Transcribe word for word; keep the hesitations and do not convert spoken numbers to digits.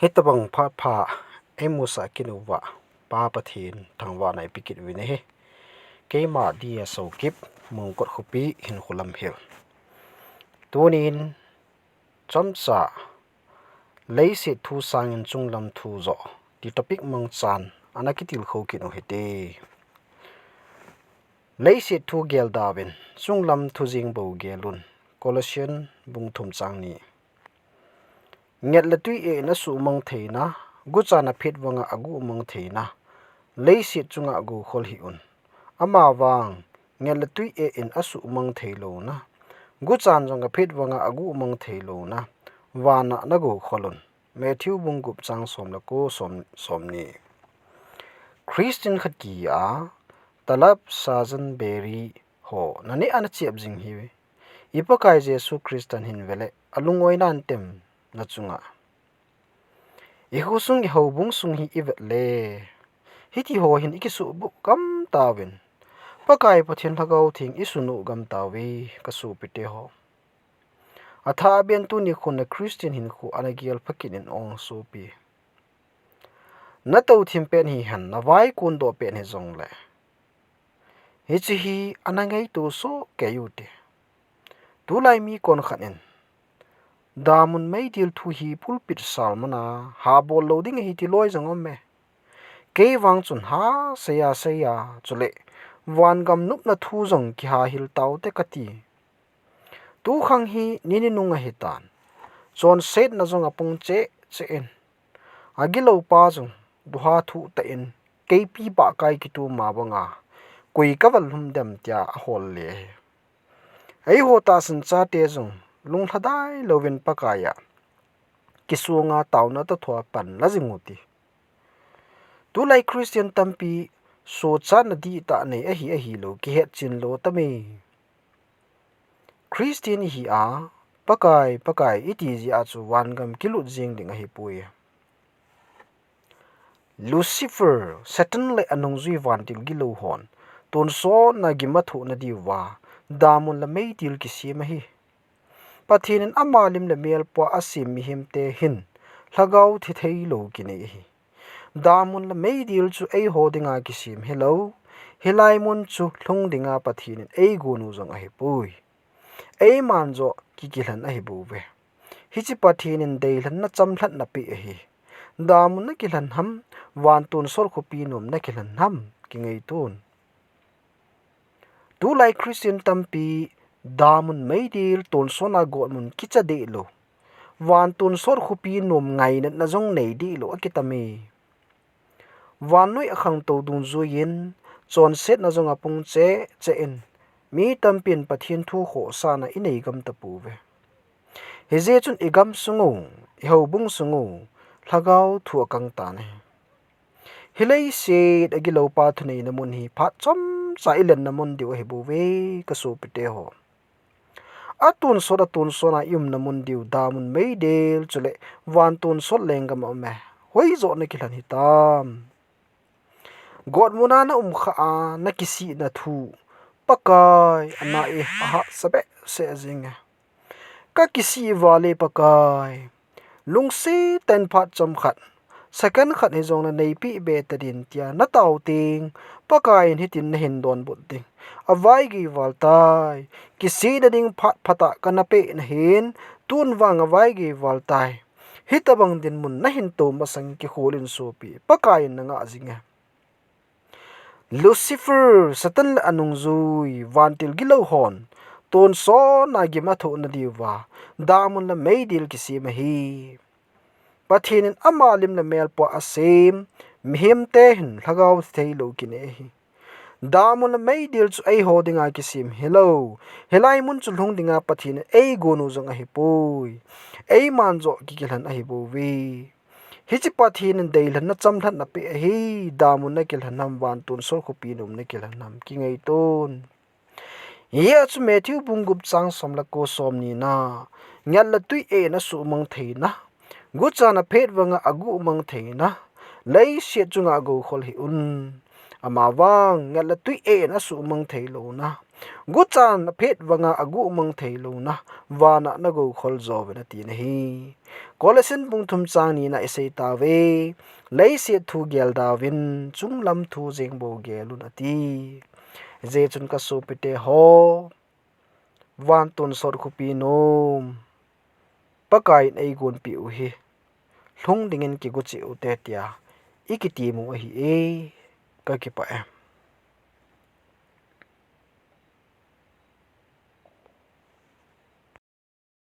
Hitabang phat pha eimusah kit uva, Pa Pathen thangvahna ipi kit uvin ahi. Keima D S Haokip, Mongkot khopi, Hinkholam Hill. Tunin chomcha, Leiset thu sangin chunglam thu joh ti topic mangchan ana kitilkhou kit u hite. Leiset thu geldauvin, chunglam thu jeng bou gelun. Colossian bung thum chang ni. Nget le tui eh in asuhmang theina, guchan aphet vanga aguhmang theina, leiset chunga goukhol hih un. Amavang, nget le tui eh in asuhmang theilouna, guchan jong aphet vanga aguhmang theilouna, vana nagoukhol un. Matthew bung gup chang som le ko, som, som ni. Christian khat kihia, Talab Sajan Beri ho, naneh ana chep jing hi. I Pakai Jesu Christan hin vele, alungoina antem nachunga. I khosung i houbung sung hi i vet le, hiti ho hin i kisuhbuh gam tauvin, Pakai Pathen Lhagao Theng i sunoh gam tauve, ka sopite ho. Athah a ben tuni khun na Christian hinkho ana gel pha kit in ong sopi. Na touthim pen hihen, na vaikon doh pen hijongle, hiche hi ana ngaito soh kei u te. Tulai mi konkhat in, damun meidil thu hi pulpit sermon a habol lou ding ahi ti loi jong um e. Kei vang chun ha seiya seiya, chule vangam nopna thu jong kihahil taute kati. Tukhang hi nini nung ahitan. Chonsetna jong apung cheh cheh in. Agilou pa jong duha thuh tah in, keipi bahkai kituma banga, koi kaval lhum dem tia ahol le hi. Eiho tahsan chate jong lunglhadai louvin Pakai a kisonga taona toh thua pan la jing u ti. Tulai Christian tampi sochatna dihtah nei ahi ahilou kihetchen lou tame. Christian ihi a, Pakai, Pakai iti jeh a chu vangam kilut jeng ding ahipoi. Lucifer, Satan le anungjui vantil gilou hon, tonsotna gim athohna diuva, damun le meidil kisem ahi. Pathen in ama lim le melpua asem mihemte hin, lhagao thithei lou kinei ahi. Damun le meidil chu eiho dinga kisem hilou, hilai mun chu lhung dinga Pathen in eigon u jong ahipoi. Eiman joh kikilhen ahibouve. Hiche Pathen in deilhenna chamlhatna pe ahi. Damun nakilhen ham, vantonsot khopi nom nakilhen ham, kingaiton. Tulai Christian tampi damun meidil tonsotna gotmun kicha dehlou, vantonsot khopi nom ngainatna jong nei dehlou akitame. Vannoi akhangtou dungjuiyin, chonsetna jong apung cheh cheh in, mi tampin Pathen thu khohsahna inei gam tapouve. Hijeh chun igamsung u, ihoubung sung u, lhagao thu akang tan ahi. Hileiset agiloupa thuneina mun hi phat chomcha ilenna mun diu ahibouve, kasopite ho. Atonsot, atonsot a iumna mun diu damun meidil chule vantonsot lenggam a um e. Hoijoh nakilhen hitam? Gotmun a naum khah a nakisihna thu, Pakai, ana e, ahahsa behseh jing e. Kakisih val e Pakai. Lungset tah in phat chomkhat, second khat hijongle neipeh be tadin tia natao teng, Pakai in hitin nahin donbut ding. Avaigei val tai. Kisihna ding phat phatah kana peh nahin, tun vang avaigei val tai. Hitobang dinmun nahin tou masang kikholin sopi, Pakai in nangah jing e. Lucifer, Satan le anungjui vantil gilou hon, tonsotna gim athohna diuva, damun le meidil kisem ahi. Pathen in ama lim le melpua asem mihemte hin lhagao thithei lou kinei ahi. Damun le meidil chu eiho dinga kisem hilou, hilai mun chu lhung dinga Pathen in eigon u jong ahipoi. Eiman joh kikilhen ahibouve. Hiche Pathen in deilhenna chamlhatna pe ahi, damun nakilhen ham, vantonsot khopi nom nakilhen ham, kingaiton. Hijeh chun Matthew bung gup chang som le ko, som ni na, nget le tui eh in asuhmang theina, guchan aphet vanga aguhmang theina, leiset chunga goukhol hih un. Amavang nget le tui eh in asuhmang theilouna, Guchan aphet vanga aguh mang thei louna, vana nagou khol jo uvin ati nahi. Colossian bung thum chang ni na isei tauve, leiset thu gel dauvin, chunglam thu jeng bou gel un ati. Hijeh chun kasopite ho, van tonsot khopi nom, Pakaiyin eigonpeh u hi, lhung dingin kigo cheh ute tia ikiti mu ahi e, kakipah e.